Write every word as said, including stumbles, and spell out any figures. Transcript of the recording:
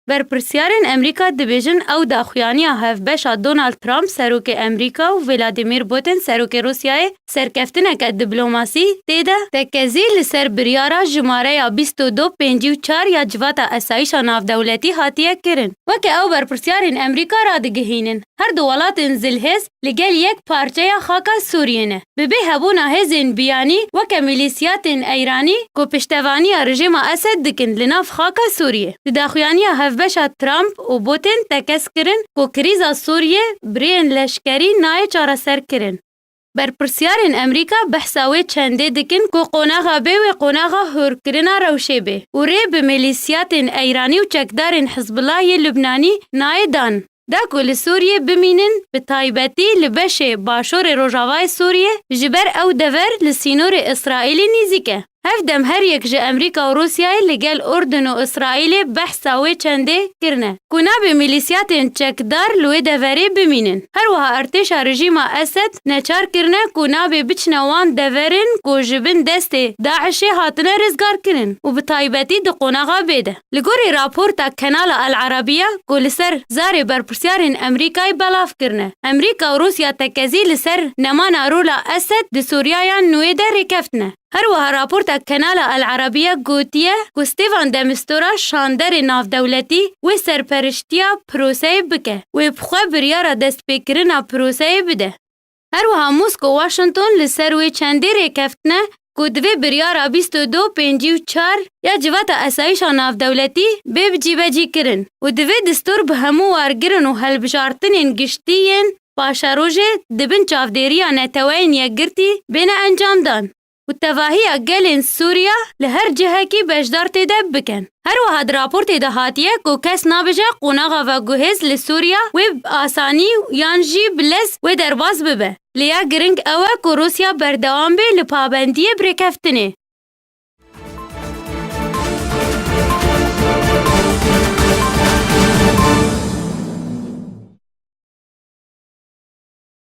Berpirsyarên Amerîka dibêjin ew daxuyaniya hevbeş a Donald Trump, serokê Amerîka, û Vladimir Putin, serokê Rûsyayê, serkeftineke diplomasî tê de tekezî li ser biryara jimareya bîst û du pêncî û çar ya Civata Esayîşa Navdewletî hatiye kirin. Weke ew berpirsyarên Amerîka radigihînin, her du welatên zilhêz li gel yek parçeya xaka Sûriyê ne. Bi bê hebûna hêzên biyanî weke milîsiyatên Eyranî ku piştevaniya rejîma Esed dikin li nav xaka Sûriyê. Di daxuyaniya hevbeşa Trump û Putin tekez kirin ku krîza Sûriyê bi rêyên leşkerî nayê çareserkirin. Berpirsyarên Amerîka behsa wê çendê dikin ku qonaxa bê wê qonaxa hûrkirina rewşê bê û rê bi milîsiyatên Eyranî û çekdarên Hizbullah yê Lubnanî nayê dan. Da ku li Sûriyê bimînin, bi taybetî li beşê başûrê rojavayê Sûriyê, ji ber ew dever li sînorê Îsraîlê nîzîk e. Hevdem her yek ji Amerîka û Rûsyayê li gel Urdun û Îsraîlê behsa wê çendê kirine ku nabê milîsiyatên çekdar li wê deverê bimînin. Her wiha artêşa rejîma Esed neçar kirine ku nabê biçine wan deverên ku ji bin destê DAIŞê hatine rizgarkirin û bi taybetî di qonaxa bê de. Li gorî raporta Kanala El Arabiya ku li ser zarê berpirsyarên Amerîkayê belav kirine, Amerîka û Rûsya tekezî li ser nemana rola Esed di Sûriyayan nûyê de rêkeftine. Her wiha raporta Kanala El Arabiya gotiye ku Stêvan de Mistura şanderê navdewletî wê serperiştiya proseyê bike, wê bi xwe biryara destpêkirina proseyê bide. Her wiha Mosko û Washington li ser wê çendê rêkeftine ku divê biryara bîst û du pêncî û çar ya Civata Esayîşa Navdewletî bê bi cîbecî kirin û divê distûr bi hemû wargirin û hilbijartinên giştî yên paşerojê di bin çavdêriya Neteweyên Yekgirtî bêne encamdan û tevahiya gelên Sûriya li her cihekî beşdar tê de bikin. Her wiha di raportê de hatiye ku kes nabêje qonaxa veguhêz li Sûriya wê bi asanî yan jî bi lez wê derbas bibe. Lê ya giring ew e ku Rûsya berdewam be li pabendiyê bi rêkeftinê.